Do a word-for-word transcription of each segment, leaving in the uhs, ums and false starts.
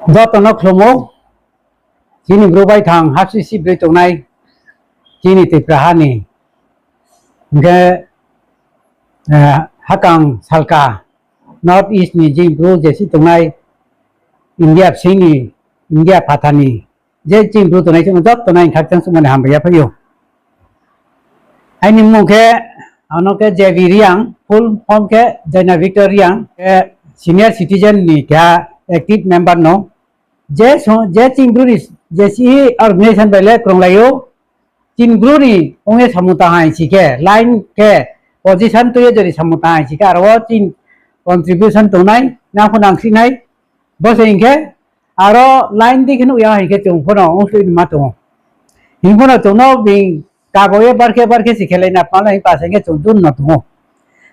Joto no khlumo, chini Bru baithang hapsi si broi tongnai, chini Tripura ha ni, hing khe, eh, hakang salka, North East ni chini Bru jesi tongnai, India bsing ni, India phathar ni, je chini Bru tongnai, chini joto no ang khakchang suhmo ni hambai ya phai ou. Aini mmung khe, ano khe J V Reang, full form khe Jaina Victor Reang, khe senior citizen ni keha active member no. Je song, je chini Bru ni, je si organization bai le krunglai ou, chini Bru ni ong ye samung tang hai si khe, line khe, position tui ye jori samung tang hai si khe, aro wo chini contribution tongnai, nang pho nang si nai, bo se hing khe, aro line di khe nuh ya hing khe chung pho no ong soi ni ma tong ou. Hing pho no chung no bini kabo ye bar khe bar khe si khelai na pal hing pa se hing khe chung dun no tong ou.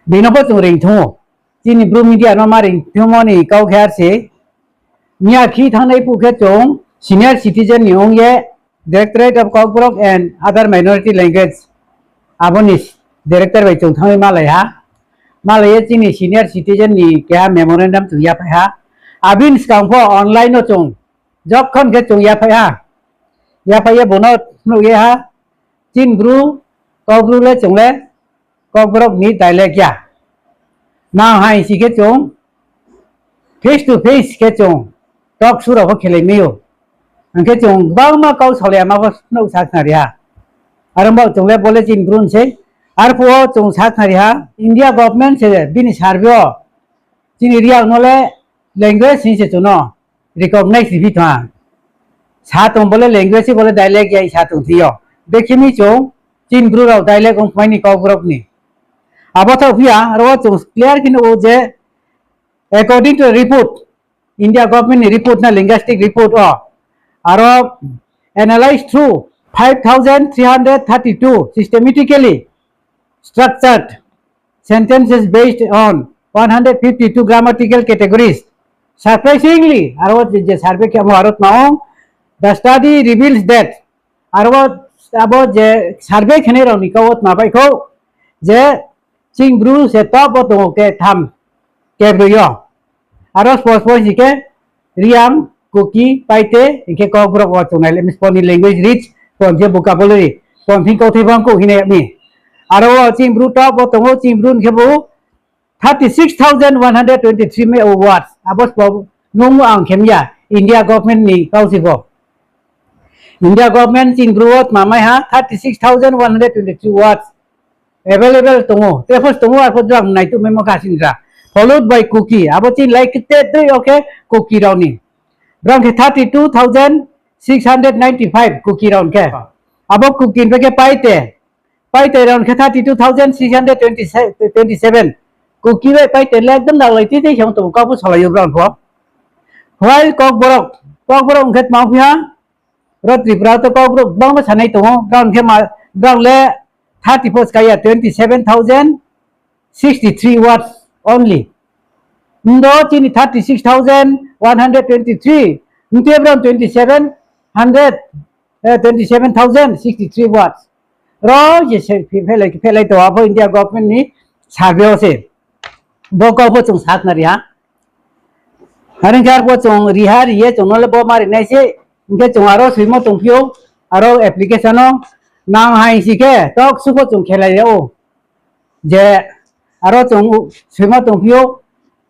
Bini no pho chung reing thung ou. Chini Bru media no ma reing thungmo ni kau khe ar se. Miya khi thanngnai phuh khe chung senior citizen ni ong ye Directorate of Kokborok and Other Minority Language, abo ni director bai chung thanng ye malai ha. Malai ye chini senior citizen ni keha memorandum chung yaphai ha. Abini skang pho online no chung jokhon khe chung yaphai ha. Yaphai ye bo no phnuh ye ha. Chini Bru, Kaubru le chung le Kokborok ni dialect ya. Nang hai si khe chung face to face khe chung talk show rao pho khelai mai ou. Hing khe chung gbangma kau salai yama pho nouh sakhnari ha. Aro bo chung le bo le chini Bru ni sei. Arphuh wo chung sakhnari ha, India government se bini survey wo chini Reang no le language hing se chung no recognize riphi tong ha. Sa tong bo le language, bo le dialect ya sa tong thing yo. Bekhe mi chung chini Bru rao dialect ong phai ni Kokborok ni. Abo thaoh phi ya, aro wo chung clear khe nuh ou je, according to report, India government ni report na linguistic report wo, aro analyze through five thousand three hundred thirty-two systematically structured sentences based on one hundred fifty-two grammatical categories. Surprisingly, aro je, je survey khe amo aro tma ong, the study reveals that aro abo je survey khenai rao ni kau wo tma bai khou, je chini Bru se top wo tong ou khe tham, kebroi yo. Aro spo spo si khe Reang, Kuki, Paite, hing khe Kokborok wo chung nai le mi spo ni language rich, pon je vocabulary, pon thing kauthai bang kouh hinai mi. Aro wo chini Bru top wo tong ou, chini Bru ni khe bo thirty six thousand one hundred twenty three me words. Abo spo nung ang khe mi ya, India government ni kau si bo. India government chini Bru wo tma mai ha, thirty six thousand one hundred twenty three words available tong ou. Tre pho tong ou, arphuh drang nai tu maimo kha sindra. Followed by Kuki, abo chini lai kte tui yo khe Kuki rao ni. Brang khe thirty two thousand six hundred ninety five Kuki rao ni khe. Abo Kuki ni khe Paite. Paite rao ni khe thirty two thousand six hundred twenty seven. Kuki bai Paite le ekdom daglai tui tei se ong tong ou, kau pho salai ou brang pho. While Kokborok, Kokborok ong khe tma phi ha, ro Tripura to Kokborok gbangma sanai tong ou, brang khe ma, brang le thirty pho skaya, twenty seven thousand sixty three words only. Ndo chini thirty six thousand one hundred twenty three, nte brang twenty seven hundred, eh, twenty seven thousand sixty three words. Ro je se phe-, phelai, phelai tong abo India government ni survey wo se. Bo kau pho chung sakhnari ha. Are ong khe arphuh chung ri ha, ri ye chung no le bo ma ri nai se. Hing khe chung aro soimo tongphi ou, aro application no nang hai si khe, talk show pho chung khelai ya ou. Je aro chung soimo tongphi ou,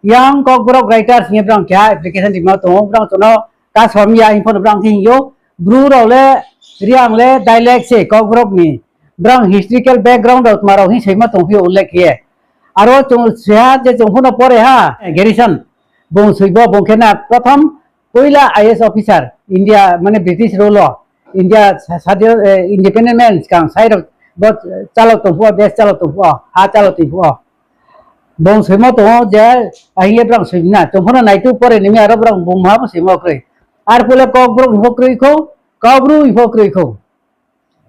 Young Kokborok Writers hing ye brang keha application rimo tong ou, brang chung no kasom ya hing pho no brang khe hing ou, Bru rao le, Reang le dialect se Kokborok ni, brang historical background rao tma rao hing soimo tongphi ou ullekh khe ye. Aro chung soi ha je chung pho no pore ha, Garrison, bung soibo, bung khe na prothom poila I A S officer, India, mane British rule wo, India sa-, sadin, eh, independent man skang sai rao bo chalok tong phuh wo, desh chalok tong phuh wo, ha chalok tong phuh wo. Bung soimo tong ou je, ahing ye brang soi na, chung pho no nai tu pore ni mi aro brang bung maha pho soimo kroi. Arphuh le Kokborok ni pho kroi khou, Kaubru ni pho kroi khou.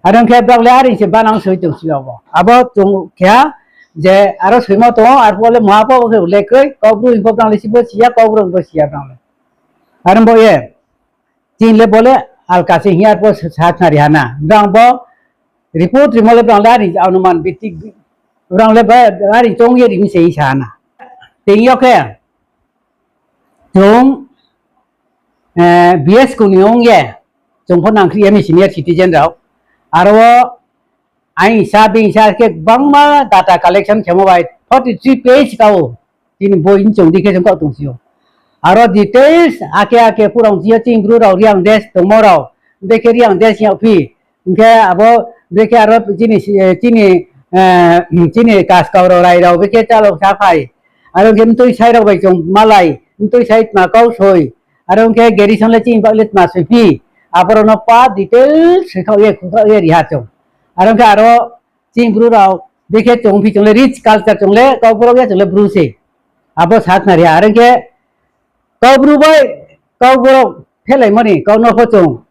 Are ong khe brang le are se banang soi tong si abo. Abo chung khe ha je aro soimo tong ou, arphuh le maha pho bo khe le kroi, Kaubru ni pho brang le si bo si ya, Kokborok ni pho si ya brang le. Are bo ye, chini le bo le alka se hing ye arphuh sakhnari ha na. Brang bo report rimo le brang le are anuman bhitti, brang le ba, are choung ye ri mi se hing sa ha na. Tini yo khe, chung B S kuni ong ye, chung pho nangkhri ya ni senior citizen rao. Aro wo aing sa being sa khe gbangma data collection khemo bai forty three page kau. Chini boi ni chung di khe chung kau tong si ou. Aro details ake ake purang chi yo chini Bru rao Reang desh tongmo rao, bekhe Reang desh yagphi, hing khe abo bekhe aro chini, chini, chini kaskau rao rai rao bekhe chalo sa phai. Aro hing khe mtui sai rao bai chung malai, mtui sai tma kau soi. Aro hing khe garrison le chini bak le tma soiphi. Aborao no pa detail soikhaoh ye, khukhaoh ye ri ha chung. Aro hing khe aro chini Bru rao, bekhe chung phi chung le rich culture chung le, Kaubru ya chung le Bru se. Abo sa khna ri ha. Aro hing khe Kaubru bai Kaubru phelaimo ni kau no pho chung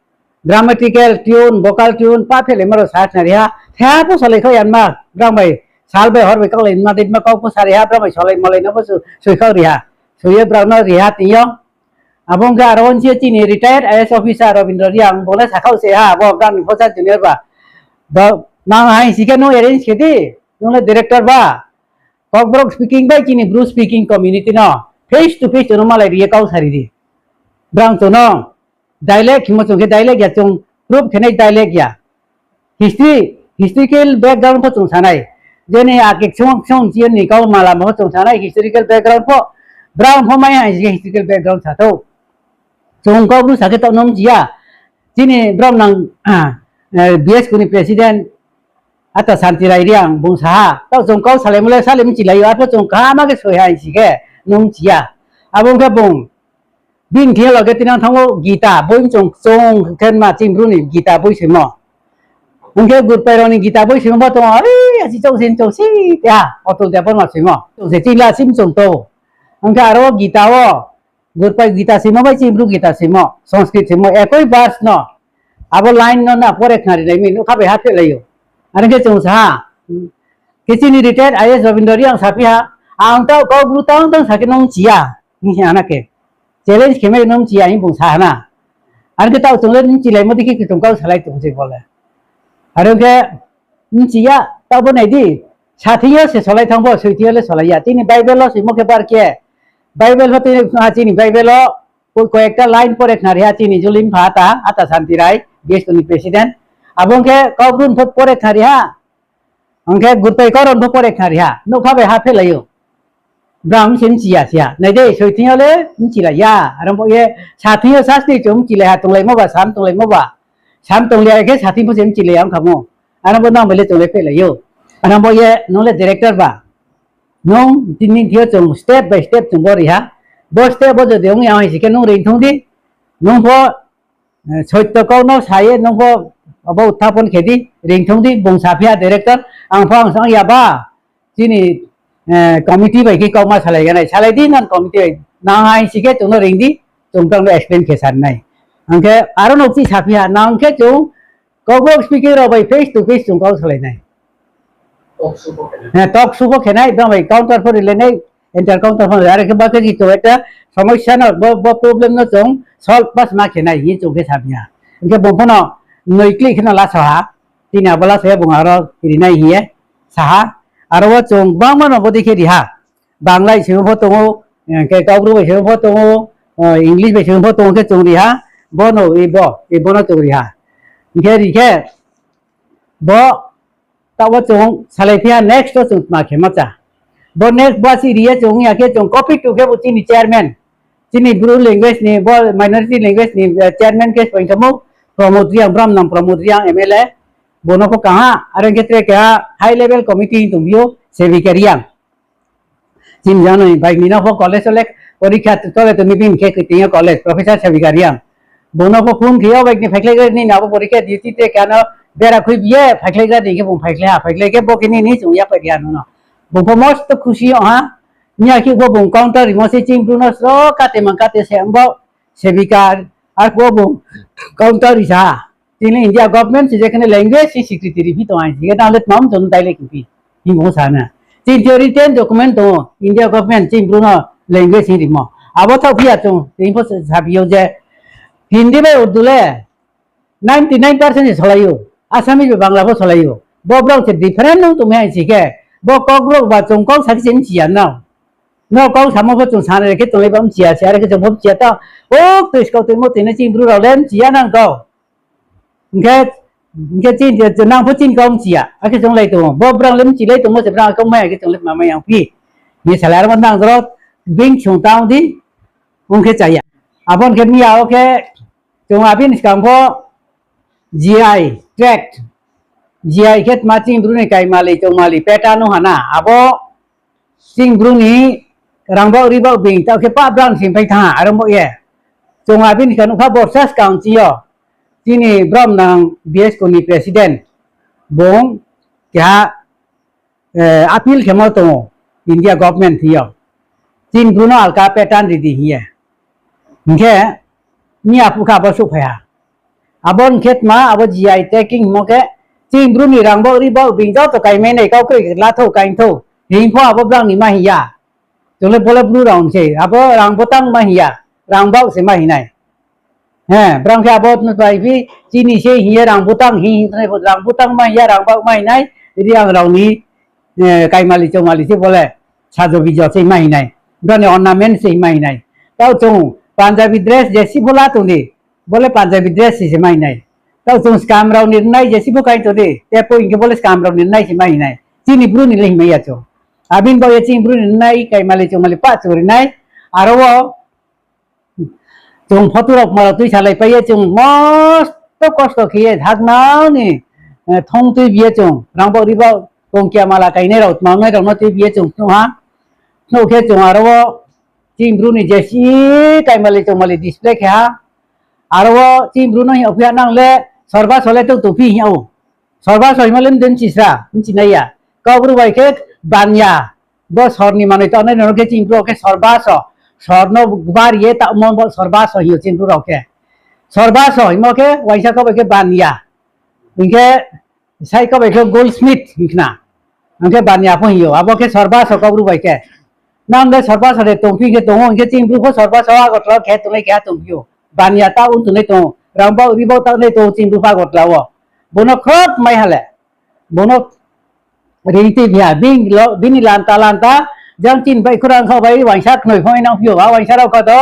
grammatical tune, vocal tune, pa phelaimo rao sa khna ri ha. Thaiha pho salai khaoh ya ma, brang bai sal bai hor bai kaulai ma dei ma kau pho sa ri ha, brang bai salai malai no pho su-, soikhaoh ri ha. Soi ye brang no ri ha tini yo. Abo ong khe aro ong si chini retired I A S officer Robindra Reang, bung le sakhaoh se ha, abo brang ni pho sa junior ba. Nang hai si khe nung arrange khe di, nung le director ba. Kokborok speaking bai chini Bru speaking community no face to face chung no malai ri ye kau sari di. Brang chung no dialect hingmo chung khe dialect ya, chung proof khe nai dialect ya. History, historical background pho chung sa nai. Je ni ake ksung ksung chi ni kau malamo pho chung sa nai, historical background pho. Brang pho mai hai si khe historical background sa thou. Chung Kaubru sa khe taoh no mchi ya. Chini brao nang, B S kuni president, Ata Santi Rai Reang bung sa ha. Taoh chung kau salaimo le sale mchilai ou, arphuh chung kaham khe soi hai si khe nung mchi ya. Abo ong khe bung bini thing yo loge tinang thanng ou Gita boi mchung chung khe ma chini Bru ni Gita boi soimo. Ong khe Gurpai rao ni Gita boi soimo pho tong ou, oi, asi chouh si chouh si, ya, Otul Debbarma soimo. Chung se chini la si mchung to. Ong khe aro Gita wo Gurpai Gita soimo bai chini Bru Gita soimo, Sanskrit soimo, ekoi verse no. Abo line no na pore khnari nai mi, nougkha bai ha phehlai ou. Are khe chung sa ha, khe chini retired I A S Robindra Reang saphi ha, ang taoh Kaubru tang tang sa khe nung mchi ya, hing se ana khe. Challenge khe mai nung mchi ya, hing bung sa ha na. Are khe taoh chung le mchilaimo dei khe khe chung kau salai tong se bo le. Are khe mchi ya, taoh bo nai di. Sa thing yo se solai thanng pho, soi thing yo le solai ya. Chini Bible wo soimo khe bar khe. Bible pho tini, chini Bible wo ko-, কয়েকটা line pore khnari ha chini Julim pha ata, Ata Santi Rai, B S K ni president. Abo ong khe Kaubru pho pore khnari ha. Ong khe Gurpai Koron pho pore khnari ha. Nougkha bai ha phehlai ou. Brang se mchi ya si ya. Nai de, soi thing yo le mchilai ya. Are bo ye sa thing yo sasti chung mchilai ha tonglaimo ba, sam tonglaimo ba. Sam tonglai ya khe sa thing pho se mchilai ya ong kha mo. Are bo nang bai le chung le phehlai ou. Are bo ye nung le director ba. Nung tini thing yo chung step by step chung bo ri ha. Bo step bo jodi ong ya hai si khe nung reing thung di. Nung pho soitto kau no sa ye nung pho abo uthapon khe di, reing thung di, bung saphi ha director, ang pho ang sang ya ba, chini committee bai khe kauma salai ganai, salai di nang committee bai, nang hai si khe chung no reing di, chung tang no explain khe sa nai. Ang khe aro nouh chi saphi ha, nang khe chung Kokborok speaking rao bai face to face chung kau salai nai. Talk show pho khe nai, brang bai counter pho rilai nai, inter counter pho rilai, are khe ba khe chung ekta somosya no, bo, bo problem no chung solve pasma khe nai hing chung khe saphi ha. Hing khe bung pho no noi klik khe no laso ha, tini abo laso ye bung aro ri nai hing ye sa ha, aro wo chung gbangma no bodei khe ri ha. Bangla bai soimo pho tong ou, khe Kaubru bai soimo pho tong ou, English bai soimo pho tong ou khe chung ri ha, bo no, bo, bo no chung ri ha. Hing khe ri khe, bo, taoh wo chung salai phi ha next wo chung tma khe ma cha. Bo next bo si ri ye chung ya khe chung copy to khe bo chini chairman, chini Bru language ni, bo minority language ni chairman khe soing khe mo, Pramod Reang, brao nang Pramod Reang M L A, bo no pho kang ha, are khe tre keha high level committee hing tong phi ou, Sevika Reang. Chini jano ni bike ni no pho college o le porikha tole tong mi bini khe khe tini yo college, Professor Sevika Reang. Bung no pho phone khe yo bike ni phaikhlai gra ni abo porikha duty te khe ano bera khui bi ye phaikhlai gra di khe bung phaikhlai ha, phaikhlai khe bo khe nini chung ya pai ri ha no no. Bung pho mosto khusi yo ha, miya khe bo bung counter rimo se chini Bru no sro kate mang kate se ang bo Sevika, arphuh bung counter ri sa ha. Chini India government se je kheno language ni secretary phi tong hai, je nang le tma mchon dialect phi, hing bo sa na. Chini theory ten document tong ou, India government chini Bru no language hing rimo. Abo thaoh phi ya chung, tini pho saphi ou je Hindi bai Urdu le ninety nine percent se solai ou, Assamese bai Bangla pho solai ou. Bo brao se different nung tong mi hai si khe, bo Kokborok ba chung kau sa khe se mchi ya nao. No kau samo pho chung sanai khe tonglai ba mchi ya se, are khe chung pho mchi ya ta. O, tui skau tuimo tuinai chini Bru rao le mchi ya nang kau. Hing khe, hing khe chini, nang pho chini kau mchi ya. Akhe chung lai tong ou. Bo brang le mchilai tongmo se brang kau mai ya khe chung le ma mai yang phi. Hing ye salai aro nang joro being chung tang di. Ong khe cha ya. Abo ni khe mi ya wo khe chung abini skang pho G I tract. G I khe tma chini Bru ni kaimali chongmali pattern no ha na. Abo chini Bru ni rangbaoh ribaoh being taoh khe pah brang sing pai thanng ha, aro mo ye. Chung abini khe nuhkha borsa skang chini yo. Chini bromnang B S K ni president. Bung keha appeal khemo tong ou India government thing yo. Chini Bru no alka pattern ri di hing ye. Hing khe, mi aphuh khe abo souhphai ha. Abo ni khe tma, abo G I tagging hingmo khe, chini Bru ni rangbaoh ribaoh being joto kaimai nai kau kroi lathou kaingthou. Hing pho abo brang ni ma hing ya. Chung le bo le Bru rao ni se, abo rang butang ma hing ya, rangbaoh se ma hing nai. He, brang khe abo no bai phi, chini se hing ye rang butang hing, hing nai pho rang butang ma hing ya, rangbaoh ma hing nai, ri ang rao ni, kaimali chongmali se bo le, sajo bijo se ma hing nai. Brao ni ornament se ma hing nai. Taoh chung Punjabi dress jesi pho la tong di, bo le Punjabi dress se ma hing nai. Taoh chung skam rao ni rinai jesi pho kaing tong di, te pho hing khe bo le skam rao ni rinai se ma hing nai. Chini Bru ni le hingmai ya chung. Abini baoh ye chini Bru ni rinai kaimali chongmali pah chung ri nai. Aro wo chung photo rao kma rao tuisalaipai ye chung mosto kosto khe ye haknang ni, thong tuibi ye chung rangbaoh ribaoh tongkia mala kainai rao tma ongnai rao no tuibi ye chung phnuh ha. Phnuh khe chung aro wo chini Bru ni jesi kaimali chongmali display khe ha. Aro wo chini Bru no hing ya phi ha nang le sorbaso le tong tongphi hing ya ou. Sorbaso hingmo le mdei mchi sra, mchi nai ya. Kaubru bai khe banya. Bo sor ni manoi tongnai rao no khe chini Bru rao khe sorbaso. Sor no gbar ye taohmo bo sorbaso hing yo chini Bru rao khe. Sorbaso hingmo khe uaingsa kau bai khe banya. Hing khe sai kau bai khe goldsmith hing khna. Ang khe banya pho hing yo. Abo khe sorbaso Kaubru bai khe. Nang le sorbaso de tongphi khe tong ou, hing khe chini Bru pho sorbaso Agartala khe tongnai keha tongphi ou. Banya taoh ong tongnai tong ou. Rangbaoh ribaoh taoh nai tong ou chini Bru pho Agartala wo. Bo no khrot mai ha le. Bo no ring tui phi ha, bini lanta lanta, jang chini baihkhouh rang kha bai uaingsa knoi phai nang phi ou, a uaingsa rao kha do,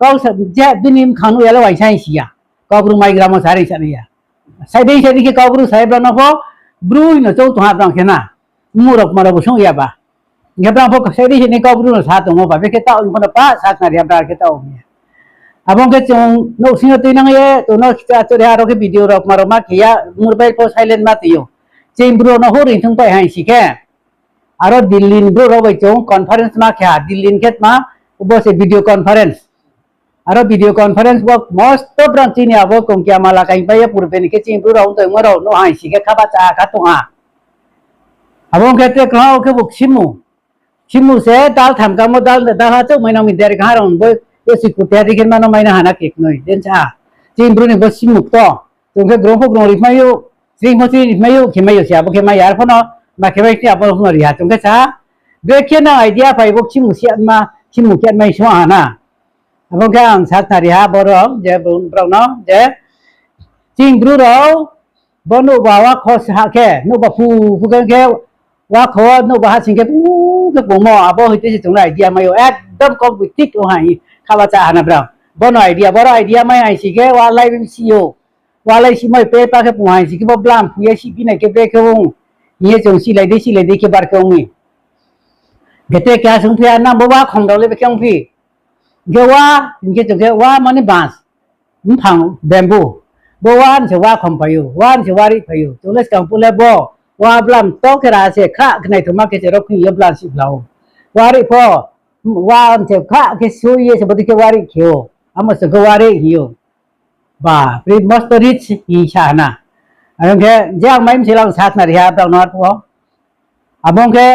kau sa, je bini mkhang nuh ya le uaingsa hing si ya, Kaubru maigramo sa ri sa nai ya. Sai dei sai dei khe Kaubru sa ye brao no pho, Bru hing no choung tong ha brao khe na, mmung rao kma rao bo sung ya ba. Hing khe brao pho sai dei sai dei Kaubru no sa tongmo ba, bekhe taoh hing pho no pa sa khnari ya brao khe taoh hing ye. Abo ong khe chung nouhsing yo tuinang ye, tong no khicha chori ha, aro khe video rao kma rao ma khe ya, mobile pho silent ma tui ou. Chini Bru rao no houh ring thung pai haing si khe. Aro Delhi ni Bru rao bai chung conference ma khe ha, Delhi ni khe tma, bo se video conference. Aro video conference wo mosto brao chini abo kongkia mala kaingpai ye purbe ni khe chini Bru rao ong tongmo rao no haing si khe kha bahcha kha tong ha. Abo ong khe te kha wo khe bo ksimung. Ksimung se dal tham kamo dal, dal ha chouh mai nang mi der kha rao bo, bo si kute ha di khe ma no mai na ha na khe knoi, den sa ha. Chini Bru ni bo ksimung kto. Chung khe grong pho grong ri mai ou, sring pho sring ri mai ou, khe mai ou se abo khe mai ya, ar pho no, ma khe mai sini abo pho no ri ha. Chung khe sa ha, brekhe nang idea phai bo ksimung si ma, ksimung khe mai sung ha na. Abo khe ang sa khnari ha bo rao, je brao no, je chini Bru rao, bo nouhba wakho sa ha khe, nouhba phu, phu khe khe, wakho wo nouhba ha sing khe, phu khe kongmo, abo hoite se chung le idea mai ou, ekdom kok bi thik ong ha, kha bahcha ha na brao. Bo no idea, boro idea mai haing si khe, wa lai bi si ou. Wa lai si mai pe pa khe pung haing si khe bo blam phu ye si phi nai khe brekhe ong. Hing ye chung silai dei, silai dei khe bar khe ong mi. Khe te keha sung phi ha, nang bo wa khom rao le brekhe ong phi. Hing khe wa, hing khe chung khe wa mani bans. Mphang bamboo. Bo wa ni se wa khom phai ou, wa ni se wa rih phai ou. Chung le skang phuh le bo, wa blam to khe ra se kha khe naithaoma khe se ro khing ye blam si bla ou. Wa rih pho, wa ni se kha khe sui ye se bodei khe wa rih khe ou. Amo se khe wa rih hing ou. Ba, pri mosto rich hing sa ha na. Abo ong khe je ang mai mse lang sa khnari ha brao no arphuh wo. Abo ong khe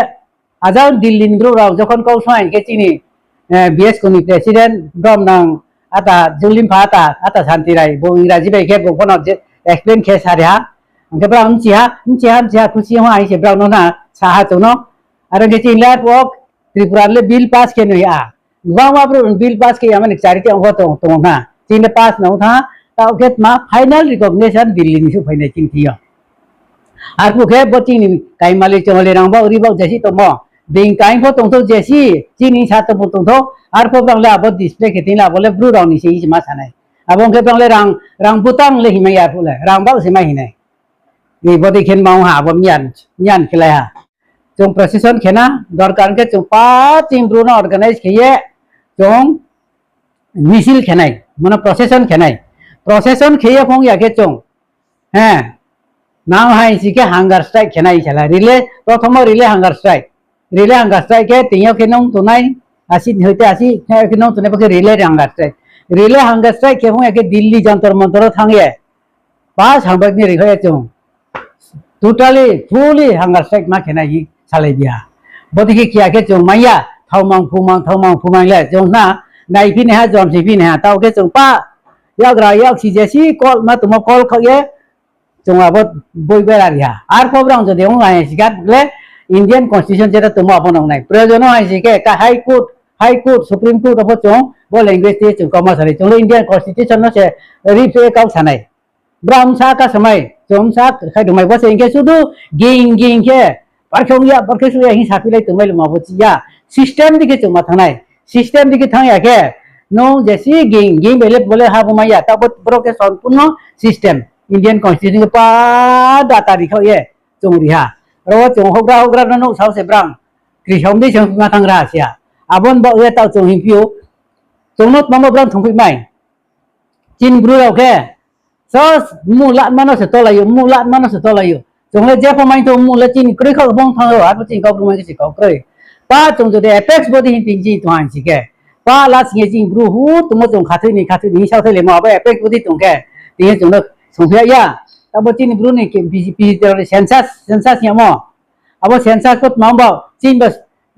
ajang Delhi ni Bru rao jokhon kau song khe chini, B S K ni president bromnang ata Julimpha ata, ata Santi Rai, bo Ingraji bai khe bo pho no je explain khe sa ri ha. Ong khe brao mchi ha, mchi ha, mchi ha, khusi ong ha hing se brao no na sa ha chung no. Aro ong khe chini le arphuh wo Tripura le bill pass khe noi ya. Gbangma brouh bill pass khe ya mani kchari tei ong pho tong, tong na. Chini le pass nang tha, taoh khe tma final recognition Delhi ni souhphai nai chini thing yo. Arphuh khe bo chini kaimali chongmali rang baoh ri baoh jasi tongmo. Being kaing pho tongthou, jesi chini sa tongpho tongthou, arpho brang le abo display khe tini le abo le Bru rao ni se hing se ma sa nai. Abo ong khe brang le rang, rang butang le hingmai ya phuh le, rang baoh se mai hing nai. Bodei khe ma ong ha, abo miyan, miyan khelai ha. Chung procession khe na, dorkar khe chung pa chini Bru no organize khe ye, chung misil khe nai, mano procession khe nai. Procession khe ye phung ya khe chung, he, nang hai si khe hunger strike khe nai sala, relay, prothomo relay hunger strike. Relay hunger strike khe tini yo khe nung tongnai, asi hoite asi khe nung tongnai bo khe relay hunger strike. Relay hunger strike khe phung ya khe Delhi Jantar Mantar wo thanng ye, pa sambai ni rikha ye chung totally, fully hunger strike ma khe nai hing salai bi ha. Bodei khe khe ya khe chung mai ya, thaomang phumang, thaomang phumang le chung na, naiphi naiha, jom si phi naiha, taoh khe chung pa, yagra yaksi jesi call ma tongmo call khaoh ye, chung abo boi bera ri ha. Arpho brang jodi ong hai si khe le Indian Constitution jeta tongmo abo nang nai. Proyojon no hai si khe ka High Court, High Court, Supreme Court abo chung bo language tei chung kauma sa nai. Chung le Indian Constitution no se riphe kau sa nai. Brang sa ka samai, chung sa khai rungmai bo se hing khe sudu ging ging khe, barkhe ong ya, barkhe su ya hing saphi lai tongmai lama bo chi ya. System di khe chung ma thanng nai. System di khe thanng ya khe, nung jesi ging ging bai le bo le ha bo mai ya, taoh bo boro khe sompurno system. Indian Constitution khe pa data rikhaoh ye chung ri ha. Aro wo chung houhgra houhgra no nuh sao se brang kri saom di se ma thanng ra si ya. Abo ni baoh ye taoh chung hingphi ou, chung no tma mo brang thungphi mai. Chini Bru rao khe, so, mmu latma no se tolai ou, mmu latma no se tolai ou. Chung le jepho mai thou mmu le chini kroi khaoh bong thanng ou, arpho chini kau kroi mai khe se kau kroi. Pa chung jodi apex body hing tini chini tong hai si khe, pa la sing ye chini Bru hu tongmo chung khathoi ni, khathoi ni hing sao thai le mo, abo apex body tong khe, tini chung no songphi ya. Abo chini Bru ni khe B J P census, census yamo. Abo census pho tma ba, chini ba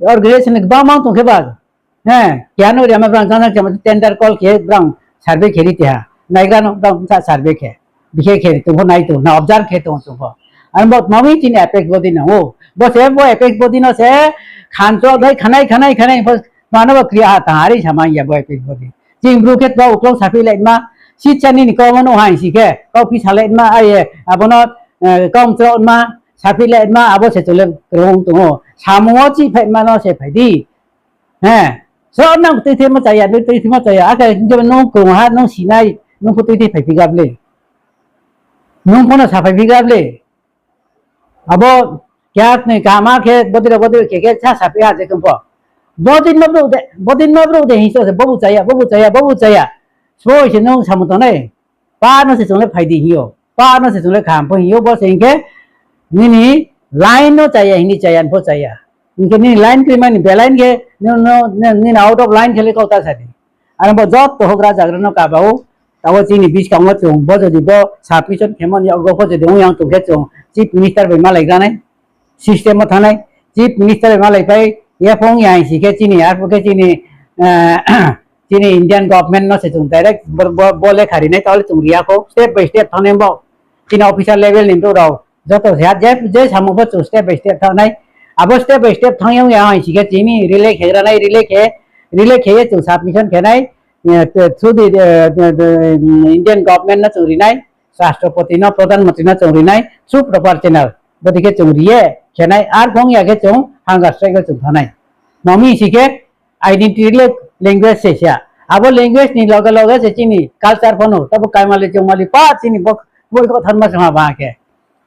organization ni gbangma tong khe ba, he, keha no ri ama brang jang jang khe tender call khe brang survey khe ri ti ha. Naigra no brang sa survey khe. Bikhe khe ri tong pho nai tong, na observe khe tong chung pho. Aro bo tma mi chini apex body nang ou. Bo se bo apex body no se khancho dai khanai, khanai, khanai pho mano bo kriya ha tang, are samai ya bo apex body. Chini Bru khe tma uklau saphi lai ma, sitsa nini kau ma no hai si khe, kau phi sa lai ma, aye, abo no, eh, kau mchro ma, saphi lai ma, abo se chung le krung tong ou. Samung wo chih phaima no se phai di. He. So nang tuithei ma cha ya, nung tuithei ma cha ya. Akhe hing khe nung krung ha, nung sinai, nung pho tuithei phai phi gab le. Nung pho no saphai phi gab le. Abo keha ni kaham khe bodei rao, bodei rao khe khe sa saphi ha je khe pho. Bodei ma brouh de, bodei ma brouh de hing so se, bobu cha ya, bobu cha ya, bobu cha ya. Soi se nung samung tongnai. Pa no se chung le phai di hing ou. Pa no se chung le kaham pho hing ou, bo se hing khe nini line no cha ya, hing ni cha ya, pho cha ya. Hing khe nini line krimani beline khe, nini out of line khe le kau ta sa di. Aro bo joto houhgra zagra no kaba ou, taoh chini buskang wo chung bo jodi bo submission khemo ni yak wo pho jodi ong yang tong khe chung Chief Minister bai malai gra nai, system wo thanng nai, Chief Minister bai malaipai, ye phung ya hing si khe chini, arphuh khe chini, eh, chini Indian government no se chung direct bo, bo, bo lekha ri nai, taoh le chung ri ya khou, step by step thanng nai bo. Chini officer level ni brouh rao, joto se ha, je, je samung pho chung step by step thanng nai. Abo step by step thanng ya ong ya hing si khe chini relay khe gra nai, relay khe, relay khe ye chung submission khe nai, eh, through the, eh, the, the, mm, Indian government no chung ri nai, Rashtrapati no, Pradhan Mantri no chung ri nai, through proper channel. Bodei khe chung ri ye khe nai, arphuh ong ya khe chung hunger strike wo chung thanng nai. Mami si khe, identity le language se sia. Abo language ni loge loge se chini culture pho no, tabo kaimali chungmali pa chini bo, bo kho thanma se ma ba khe.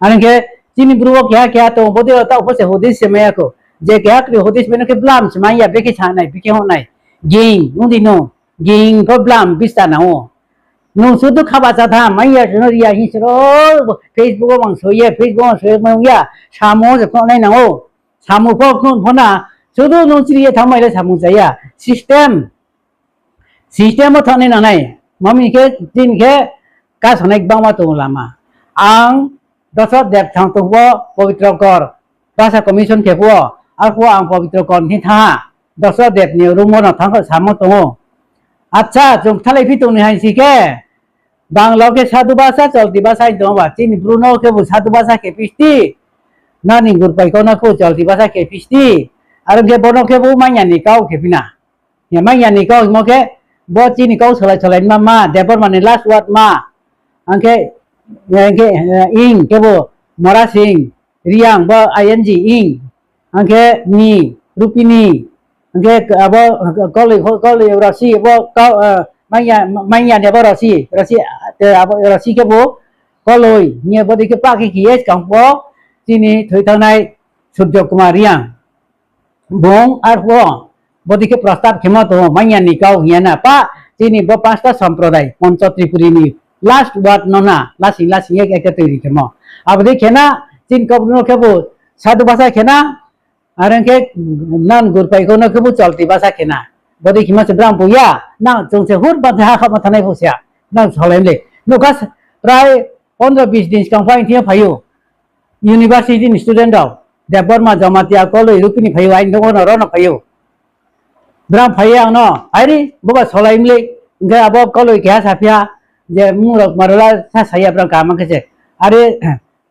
Are ong khe chini Bru wo keha keha tong, bodei rao taoh pho se hudis se mai ya khou. Je keha kri hudis mai no khe blam se mai ya, brekhe sa nai, brekhe houh nai. Ging, ong di no. Ging pho blam bista nang ou. Nung sudu khaba cha tha, mai ya se no ri ya hing se ro, Facebook wo mang soi ye, Facebook wo mang soi ye mai ong ya, samung se khnuh nai nang ou. Samung pho khnuh pho na, sudu nung chiri ye thanngmai le samung cha ya. System, system wo thanng nai nang nai. Mami khe, chini khe, kasonai gbangma tong lama. Ang Dosrot Deb thang tong pho, Pobitro Kor, Basa Commission khe pho, arphuh ang Pobitro Kor ni thanng ha. Dosrot Deb ni room wo no thanng kho samo tong ou. Acha, chung kthalai phi tong ni hai si khe, Bangla khe Sadhu Basa, Cholti Basa hing tong ba, chini Bru no khebu Sadhu Basa khe phi sti, nani Gurpai kau no khebu Cholti Basa khe phi sti, aro khe bo no khebu manya ni kau khe phi na. Manya ni kau hingmo khe, bo chini kau solai solai ma ma, Debbarma ni last word ma, ang khe, ang khe, eh, ing khebu Mora Sing, Reang bo I N G ing, ang khe ni, Rupini, hing khe abo Koloi, Koloi Rosi, abo kau, eh, Manya, Manya ni abo Rosi, Rosi, eh, abo Rosi khebu Koloi hing ye bodei khe pah khe khe ye skang pho chini thoi thanngnai Surjo Kumar Reang. Bung arphuh bodei khe prostab khemo tong ou, Manya ni kau hing ya na, pa, chini bo panchta somproday, Poncho Tripuri ni last word no na, lasing lasing ye ekta toiri khemo. Abo dei khe na, chini Kaubru no khebu sadhu bhasha khe na, are ong khe, nang Gurpai kau no khebu cholti bhasha khe na. Bodei khemo se brang bu ya, nang chung se hur ban se ha kha ma thanai bu se ya, nang solai le. Nukha prai pondro bis din skang pho aini thing yo phai ou. University ni student rao, Debbarma, Jamatia, Koloi, Rupini phai ou, aini nouh no ro no phai ou. Brang phai ye ang no, airi, boba solai mlei, hing khe abo Koloi keha saphi ha, je mung rao kma rao la sa sa ya brang kaham khe se. Are,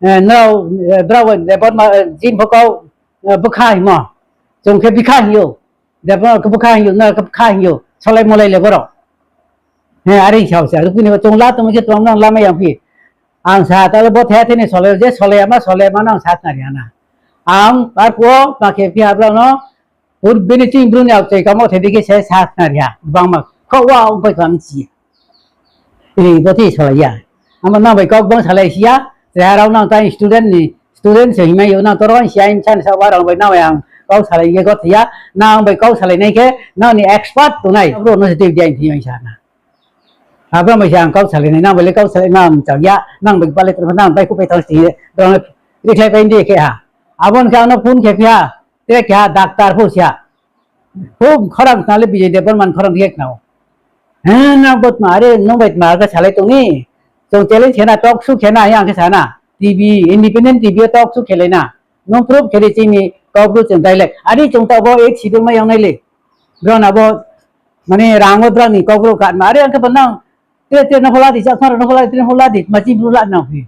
eh, nrao, eh, brao, eh, Debbarma, eh, jin pho kau, eh, bkha hingmo. Chung khe bkha hing ou. Debbarma khe bkha hing ou, nrao khe bkha hing ou. Solai molai le borao. He, are sao se, Rupini bo chung la tongmo khe tong nang lamai yang phi. Ang sa, ta le bo the the ni solai, je solai ya ma, solai ya ma nang sa khna ri ha na. Ang, arphuh, ma khe phi ha brao no, Purbi ni chini Bru ni aokchai kamo the dei khe se sa khna ri ha, gbangma khrouh wa ong pai kha mchi ya. Ri bo thi salai ya. Amo nang bai kau gbang salai si ya, chrai rao nang tang student ni, student se himai yo, nang toro si ya, himsa ni sa wa rao bai nang bai ang kau salai ye gothe ya, nang bai kau salai nai khe, nang ni expert tongnai, abo no se tei di ang thing yo sa na. Abo bai se ang kau salai nai, nang bai le kau salai ma mchang ya, nang bai bale tong nang bai khupai thang si ye, rao no rikhlai pai di khe ha. Abo ni khe ang no phone khe phi ha, tre khe ha, doctor pho si ha. Hub khorang khna le Bijay Debbarma ni khorang khe khna ou. He, nang bo tma, are nung bai tma khe salai tong ni. Chung challenge khe na, talk show khe na, yang khe sa na. T V, independent T V yo talk show khe lai na. Nung proof khe di chini Kaubru chung dialect. Are chung taoh bo eight schedule mai yang nai le. Brao na bo, mane rang wo brao ni Kaubru katma. Are ang khe bo nang, tre tre no pho la di, chakma rao no pho la di, tre no pho la di, ma chini Bru la nang phi.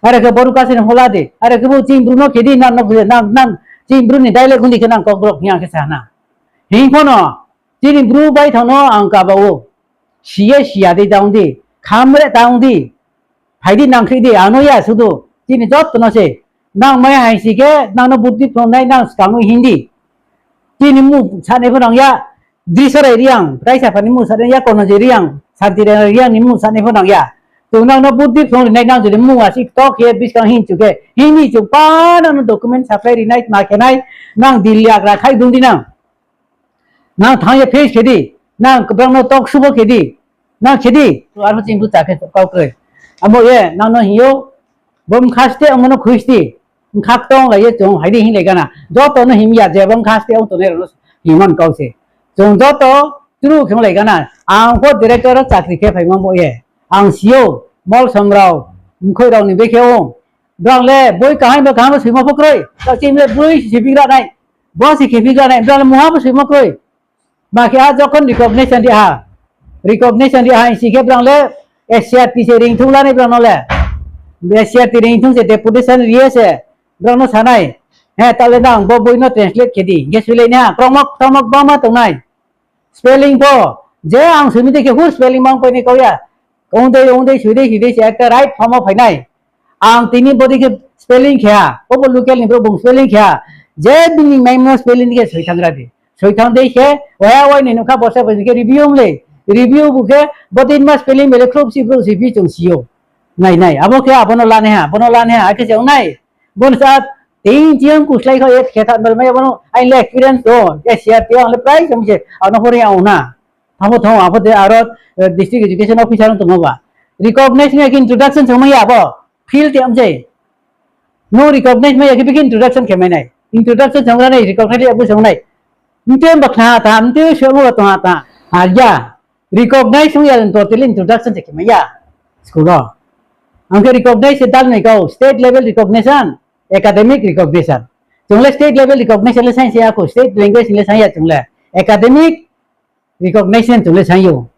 Are khe Boru Kasi no pho la di, are khe bo chini Bru no khe di, nang no phi, nang, nang, chini Bru ni dialect hing di khe nang Kokborok hing ang khe sa na. Hing pho no, chini Bru baithang no ang kaba ou. Si ye si ya dei tang di, khamre tang di, phai di nang khrih di, ang no ya sudu, chini joto no se, nang mai hai si khe, nang no buddi phrung nai, nang skang wi hing di. Chini mmung sanai pho nang ya, Drisorai Reang, raisa pha ni mmung sanai ya, Konojoy Reang, Santi Reang ni mmung sanai pho nang ya. Chung nang no buddi phrung ri nai, nang jodi mmung asi kto khe buskang hing chu khe, hing ni chung pa nang no document supply ri nai, tma khe nai, nang Delhi Agra khai dung di nang. Nang thanng ye face khe di, nang brao no talk show pho khe di, nang khe di, arphuh chini bucha khe kau kroi. Abo ye nang no hing ou, bo bkha steh ongmo no khui sti, bkha ktong lai ye chung hai di hing lai gana. Joto no hing ya je bo bkha steh ong tongnai rao no hingmo ni kau se. Chung joto chru khe ong lai gana. Ang pho director wo chakri khe phaimo bo ye. Ang si ou, Molsom rao, mkhoi rao ni bai khe ong. Brao le boi kaham bo kaham bo soimo pho kroi. Taoh chini le broi si phi gra nai. Bo si khe phi gra nai. Brao le mungha bo soimo kroi. Ma khe a jokhon recognition ri ha. Recognition ri ha hing si khe brao le S C E R T se ringthung la nai brao no le. S C E R T ringthung se deputation ri ye se brao no sa nai. He, taoh le nang bo boi no translate khe di. Hing khe soilai nai ha. Krongmo, krongmo gbangma tong nai. Spelling pho, je ang soi mi dei khe hur spelling mang pai ni kau ya. Ong dei, ong dei, soi dei, soi dei se ekta right form wo phai nai. Ang tini bo dei khe spelling khe ha, obo local ni brouh bung spelling khe ha. Je bini maimo spelling khe soi thanng ra di. Soi thanng dei khe, waya wai ni nukha borsa bai khe review ong le. Review bu khe, bo dei ma spelling bai le khrouh si brouh si phi chung si ou. Nai nai, abo khe abo no la nai ha, bo no la nai ha, akhe se ong nai. Bo no sa, ting chiyang kuslai kha, ye khe tha, normal, abo no, aini le experience dong, S C E R T ang le prai sam se, ang no pore ang na. Tamo thong, abo de aro, eh, district education officer no tongmo ba. Recognition ni introduction se mai ya bo, field te am se. No recognize mai ya khe bikhe introduction khe mai nai. Introduction se mai nai, recognize abo se mai nai. Mte ba khna ta, mte se mo ba tong ta. Ha ya. Recognize ong ya le totally introduction se khe mai ya. School wo. Ang khe recognize se dal nai kau, state level recognition, academic recognition. Chung le state level recognition le saing se ya kho, state language le saing ya chung le. Academic recognition chung le saing ou.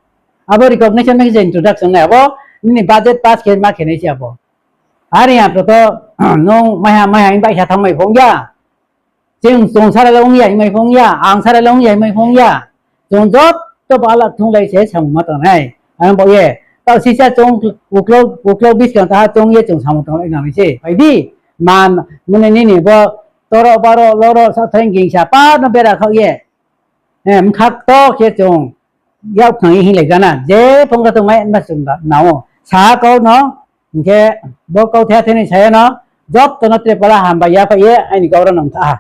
Abo recognition ni khe se introduction nai, abo nini budget pass khe ma khe nai se abo. Are ya proto, nung maiha, maiha hing baihsa thanng mai phung ya. Chung, chung sara le ong ya himai phung ya, ang sara le ong ya himai phung ya. Chung joto bo alak thunglai se samung ma tong nai. Ang bo ye, taoh sisa chung uklau, uklau buskang taha chung ye chung samung tong lai nang se. Phai di, man, mane nini bo toro baro loro sa theng gingsa pa no bera khaoh ye, bkha ktor khe chung yak khnang ye hinglai gana, je phung kha tongmai ma chung ba nang ou. Sa kau no, hing khe bo kauthai thai ni sa ye no, joto no tre pala hambai yaphaih ye aini kau rao no mtha ha.